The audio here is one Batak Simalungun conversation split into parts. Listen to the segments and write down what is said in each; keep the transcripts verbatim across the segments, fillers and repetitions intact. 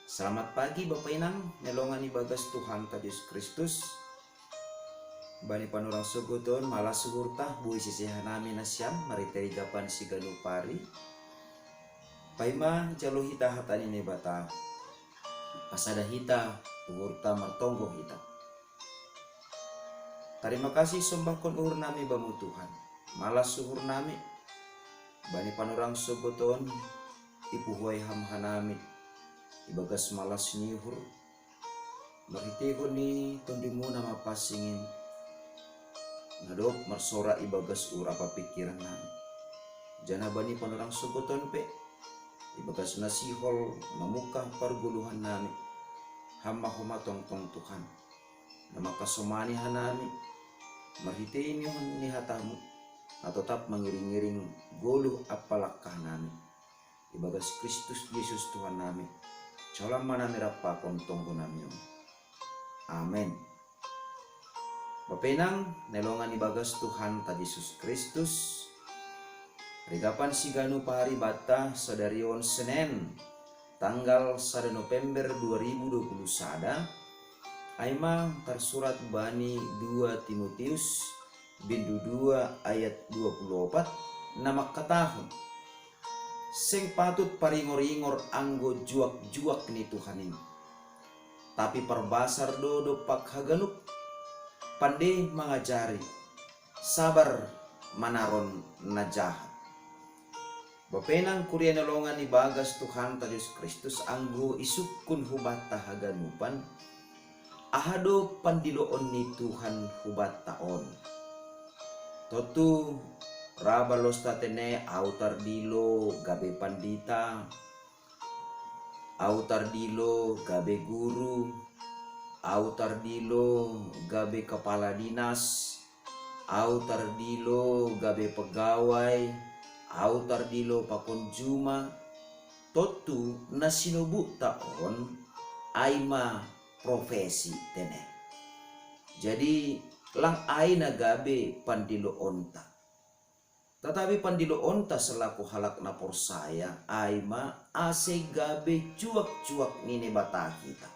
Selamat pagi Bapa Inang, nelongan ibagas Tuhanta Jesus Kristus. Bani panorang sogoton, malas uhurta, boi sisehanami nasiam, marita rigapan siganup ari. Paima jalo hita hata ni Naibata, pasada hita, uhurta martonggo hita. Tarima kasih sombahkon uhurnami Bamu Tuhan. Malas uhurnami, bani panorang sogoton, ipuhoai Ham hanami, ibagas malas ni uhur, marhiteihon ni Tondimuna mapansing in, na dob marsora ibagas uhur ampa pingkirannami. Janah bani panorang sogoton pe, ibagas na sihol mamungkah pargoluhannami, Ham ma homa tongtong Tuhan, na mangkasomani hanami, marhitei ni hata-Mu, na totap mangiring-iring goluh ampa langkahnami. Ibagas Kristus Jesus Tuhannami, jalo ma hanami rap pakon tonggonami on. Amen. Bapa Inang, nelongan ibagas Tuhanta Jesus Kristus, rigapan siganup ari banta sadari on Senen, tanggal sada November dua ribu dua puluh sada, ai ma tarsurat bani dua Timoteus, bindu dua ayat dua puluh opat, na mangkatahon: Seng patut paringor-ingor anggo juak-juak ni Tuhan in. Tapi parbasar do dompak haganup, pande mangajari, sabar manaron na jahat. Bapa Inang kuria na longan ibagas Tuhanta Jesus Kristus, anggo isungkun hubanta haganupan, aha do pandiloon ni Tuhan hubanta on? Tontu ra balosta tene, ahu tardilo gabe pandita, ahu tardilo gabe guru, ahu tardilo gabe kepala dinas, ahu tardilo gabe pegawai, ahu tardilo pakon juma. Tontu na sinobukta on ai ma profesi tene. Jadi, lang ai na gabe pandiloonta. Tatapi pandiloonta selaku halak na porsaya ai ma ase gabe juak-juak ni Naibata hita.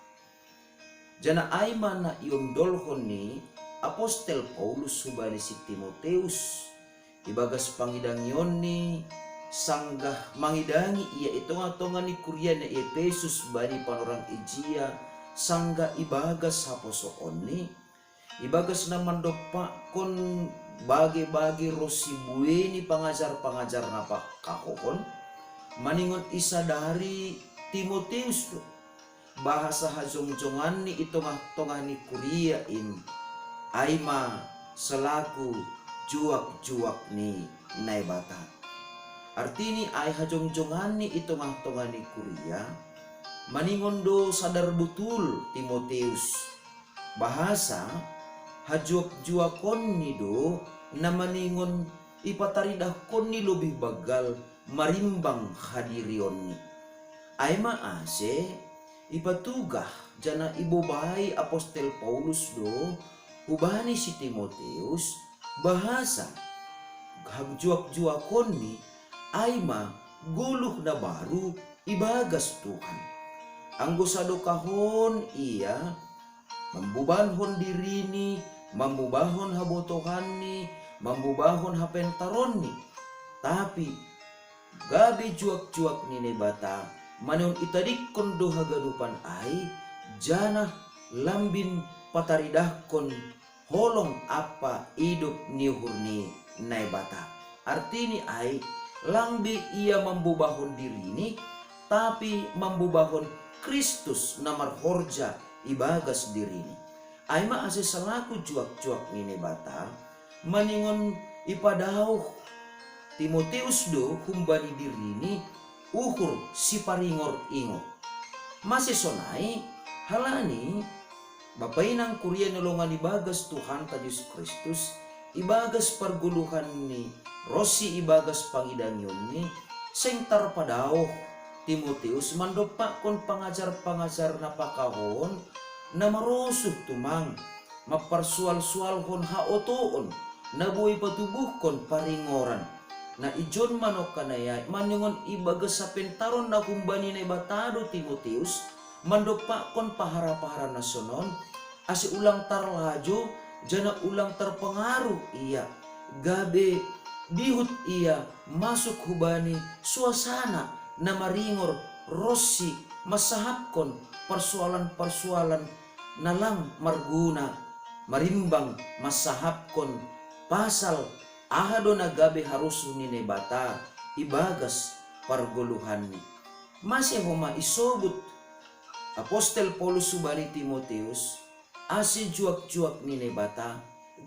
Janah ai ma na iondolhon ni apostel Paulus hubani si Timoteus, ibagas pangidangionNi, sanggah mangidangi ia i tongah-tongah ni kuriaNa i Epesus bani panorang ijia, sanggah ibagas haposoonNi, ibagas na mandompakkon bage-bage ronsi buei ni pangajar-pangajar na pangkahouhon, maningon isadari Timoteus do, bahasa hajongjonganni i tongah-tongah ni kuria in, ai ma selaku juak-juak ni Naibata. Artini ai hajongjonganni i tongah-tongah ni kuria, maningon do sadar botul Timoteus, bahasa hajuak-juakonni do na maningon ipataridahkonni lobih banggal marimbang hadirionNi. Ai ma ase ipatugah janah ibobai apostel Paulus do hubani si Timoteus, bahasa hajuak-juakonni ai ma goluh na baru ibagas Tuhan. Anggo sadokahon ia mambubanhon dirini, mambubahon habotohanni, mambubahon hapentaronni, tapi gabe juak-juak ni Naibata, maningon itadingkon do haganupan ai, janah lambin pataridahkon holong ampa idop ni uhur ni Naibata. Artini ai, lang be ia mambubahon dirini, tapi mambubahon Kristus na marhorja ibagas dirini. Ai ma ase selaku juak-juak ni Naibata, maningon ipadaoh Timoteus do humbani dirini uhur siparingor-ingor. Mase sonai, halani Bapa inang kuria na longan ibagas Tuhanta Jesus Kristus, ibagas pargoluhanni ronsi ibagas pangidangionNi, seng tarpadaoh Timoteus mandompakkon pangajar-pangajar na pakahoon, na marosuh tumang, mamparsual-sualhon haotoon, na boi patubuhkon paringoran. Na ijon manokka na iai maningon ibagas sapentaron na humbani Naibata do Timotius, mandoppa'kon pahara-pahara na sonon, ase ulang tarlajo, jana ulang terpengaruh ia, gabe dihut ia masuk hubani suasana na maringor rossi massahapkon persoalan-persoalan na lang marguna, marimbang massahapkon pasal aha do na gabe harusu ni Naibata ibagas pargoluhanni. Mase homa isobut Apostel Paulus hubani Timotius, ase juak-juak ni Naibata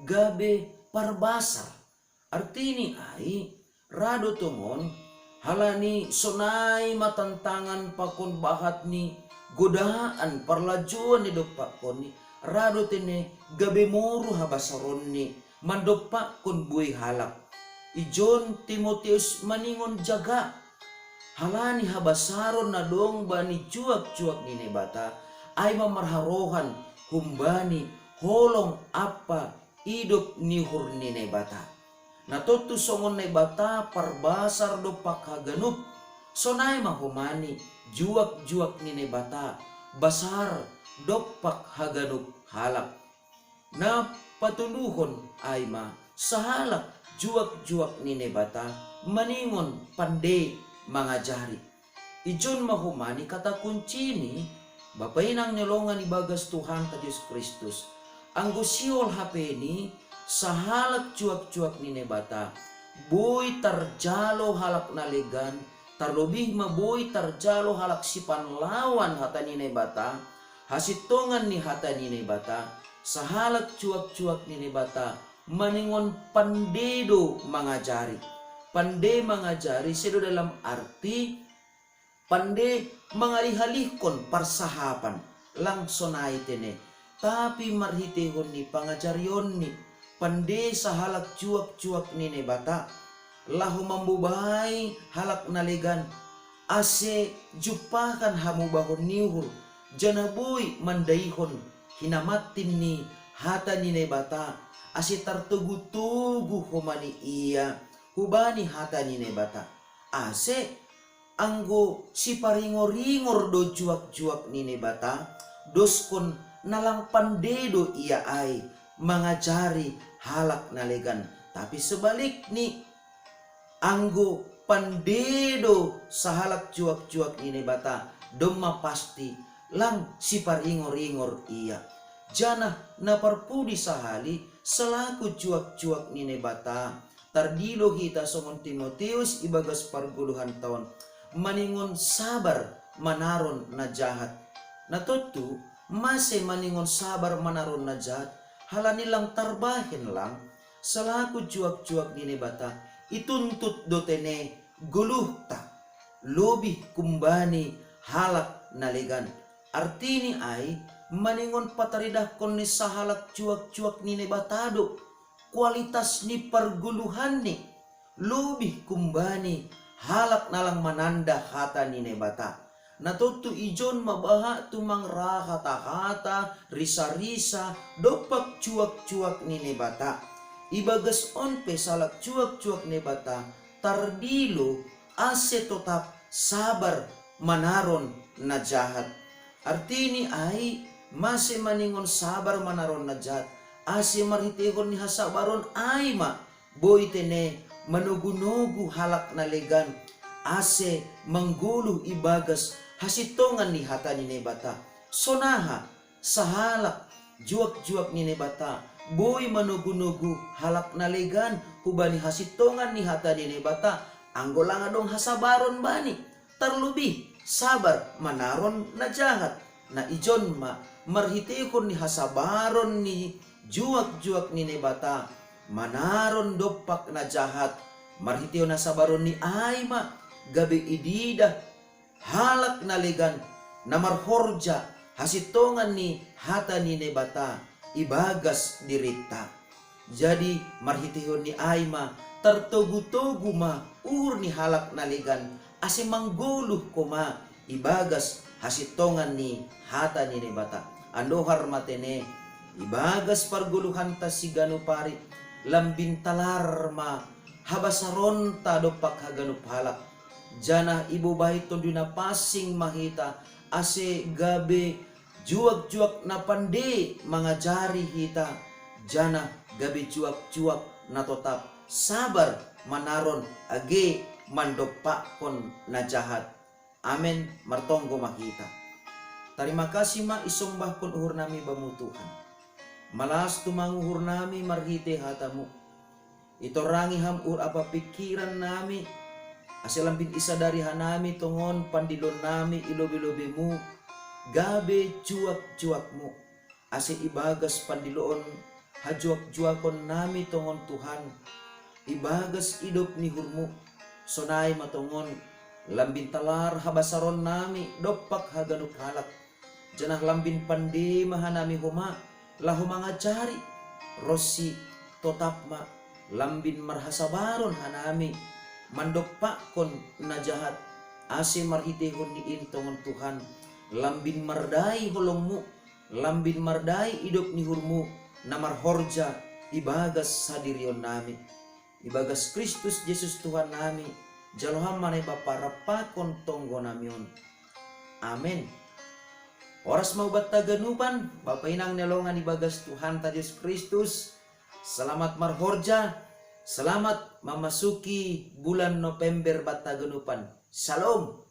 gabe parbasar. Artini ai, rado tongon, halani sonai matantangan pakon bahat ni godaan parlajoan ni doppa'konni, rado tene gabe moru habasaronni mandoppa'kon bui halak. Ijon Timotius maningon jaga, halani habasaron na dong bani juak-juak ni Naibata, ai mamarharohan humbani holong appa idop ni uhur ni Naibata. Na tontu songon Naibata parbasar dompak haganup, sonai ma homani juak-juak ni Naibata basar dompak haganup halak. Na patuluhon ai ma sahalak juak-juak ni Naibata maningon pande mangajari. Ijon ma homani kata kuncini, Bapa inang ni longan ibagas Tuhanta Jesus Kristus. Anggo siol hapeni sahalak juak-juak ni Naibata, boi tarjalo halak na legan, tarlobih ma boi tarjalo halak sipanlawan hata ni Naibata, hasintongan ni hata ni Naibata, sahalak juak-juak ni Naibata, maningon pande do mangajari. Pande mangajari sedo dalam arti pande mangalih-alihkon parsahapan, lang sonai tene, tapi marhiteihon ni pangajarionni, pande sahalak juak-juak ni Naibata, laho mambobai halak na legan, ase jumpahan hamubahon ni uhur, jana boi mandaihon hinamattin ni hata ni Naibata, ase tartogu-togu homani ia hubani hata ni Naibata. Ase anggo siparingor-ingor do juak-juak ni Naibata, doskon na lang pande do ia ai mangajari halak na legan. Tapi sebalikni, anggo pande do sahalak juak-juak ni Naibata, domma pasti lang siparingor-ingor ia. Janah na parpudi sahali, selaku juak-juak ni Naibata, tardilo hita songon Timotius ibagas pargoluhan taon, maningon sabar manaron na jahat. Na tontu, mase maningon sabar manaron na jahat, halani lang tarbahen lang, selaku juak-juak ni Naibata, ituntut do tene goluhta, lobih kumbani halak na legan. Artini ai, maningon pataridahkon ni sahalak juak-juak ni Naibata do, kualitas ni pargoluhanni, lobih kumbani halak na lang mananda hata ni Naibata. Na tontu ijon ma bahat tumang rahata-hata, risa-risa, dompak juak-juak ni Naibata. Ibagas on pe sahalak juak-juak ni Naibata, tardilo ase totap sabar manaron na jahat. Artini ai, mase maningon sabar manaron na jahat, ase marhiteihon ni hasabaron ai ma boi tene manogu-nogu halak na legan, ase manggoluh ibagas hasintongan ni hata ni Naibata. Sonaha sahalak juak-juak ni Naibata boi manogu-nogu halak na legan hubani hasintongan ni hata ni Naibata, anggo lang adong hasabaron bani, tarlobih sabar manaron na jahat. Na ijon ma, marhiteihon ni hasabaron ni juak-juak ni Naibata manaron dompak na jahat, marhiteihon hasabaron ni ai ma gabe ididah halak na legan na marhorja hasintongan ni hata ni Naibata ibagas dirinta. Jadi, marhiteihon ni ai ma tartogu-togu ma uhur ni halak na legan, ase manggoluh koma ibagas hasintongan ni hata ni Naibata. Andohar ma tene, ibagas pargoluhanta siganup ari, lambintalar ma habasaronta dompak haganup halak. Janah ibobahi Tonduy Napansing ma hita, ase gabe juak-juak na pande mangajari hita, janah gabe juak-juak na totap, sabar manaron age mandompakkon na jahat. Amen. Martonggo ma hita. Tarima kasih ma isombahkon uhurnami Bamu Tuhan. Malas tumang uhurnami marhitei hataMu. Itorrangi Ham uhur ampa pingkirannami, ase lambin isadari hanami tongon pandiloonnami i lobei-lobeiMu, gabe juak-juakMu, ase ibagas pandiloon hajuak-juakonnami tongon Tuhan, ibagas idop ni uhurMu, sonai ma tongon lambin talar habasaronnami dompak haganup halak, janah lambin pande ma hanami homa, laho mangajari, ronsi totap ma, lambin marhasabaron hanami mandompakkon na jahat, ase marhiteihon ni in tongon Tuhan, lambin mardai holongMu, lambin mardai idop ni uhurMu, na marhorja ibagas sadirionnami. Ibagas Kristus Jesus Tuhannami, jalo Ham ma naeng Bapa rampakon tonggonami on. Amen. Horas ma hubanta haganupan, Bapa inang na hinaholongan ibagas Tuhanta Jesus Kristus, selamat marhorja, selamat mamasuki bulan November banta haganupan. Shalom.